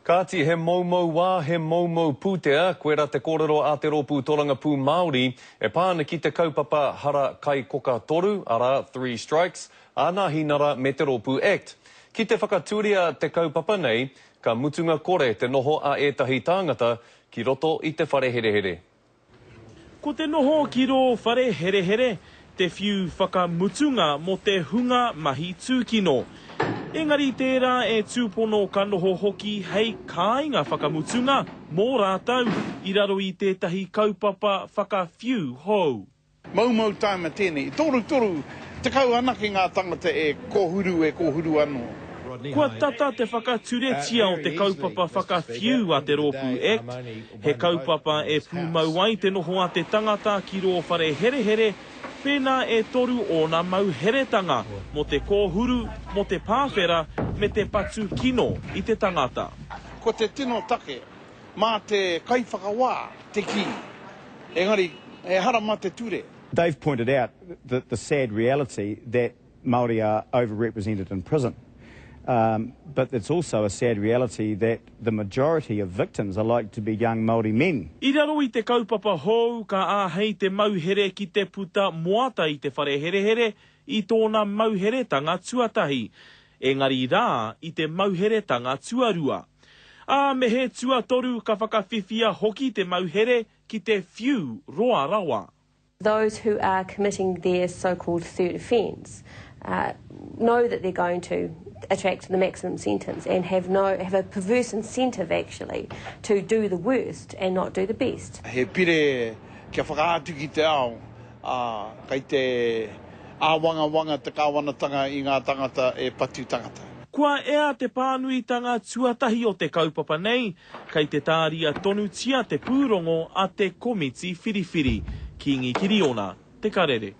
Kāti, he moumou wā, he moumou pūtea, koirā te kōrero a te Rōpū Torangapū Māori e pā ana ki te kaupapa hara kaikoka toru, arā, Three Strikes, a Nāhinara me te Rōpū act. Ki te whakatūria te kaupapa nei, ka mutunga kore te noho a ētahi tāngata ki roto i te whare herehere. Ko te noho ki rō whare herehere te whiu whakamutunga mō te hunga mahi tūkino. Engari tērā e tūpono ka noho hoki hei kāinga whakamutunga mō rātou i raro i tētahi kaupapa whakawhiu hou. Moumou taima tēnei. 30 anake ngā tangata e kōhuru, e kōhuru anō. Kua tata te whakaturetia o te kaupapa whakawhiu a te rōpū act, he kaupapa e pūmau ai te noho a te tangata ki rō whare herehere pēnā e toru ōna mauheretanga mō te kōhuru, mō te pāwhera me te patu kino i te tangata. Ko te tino take, mā te kaiwhakawā te kī, engari ehara mā te ture. They've pointed out the, the sad reality that Māori are overrepresented in prison. Um, but it's also a sad reality that the majority of victims are like to be young Māori men. I raro i te kaupapa hou ka āhei te mauhere ki te puta moata i te whare herehere i tōna mauheretanga tuatahi, engari rā i te mauheretanga tuarua. Ā, me he tuatoru ka whakawhiwhia hoki te mauhere ki te whiu roa rawa. Those who are committing their so-called third offence uh, know that they're going to attract the maximum sentence and have no have a perverse incentive actually to do the worst and not do the best. He pire kia whakaatu ki te ao, ā, kei te āwangawanga te kāwanatanga i ngā tangata e patu tangata. Kua ea te pānuitanga tuatahi o te kaupapa nei, Kei te tāria tonutia te pūrongo a te komiti whiriwhiri. Kingi Kiriona, Te Karere.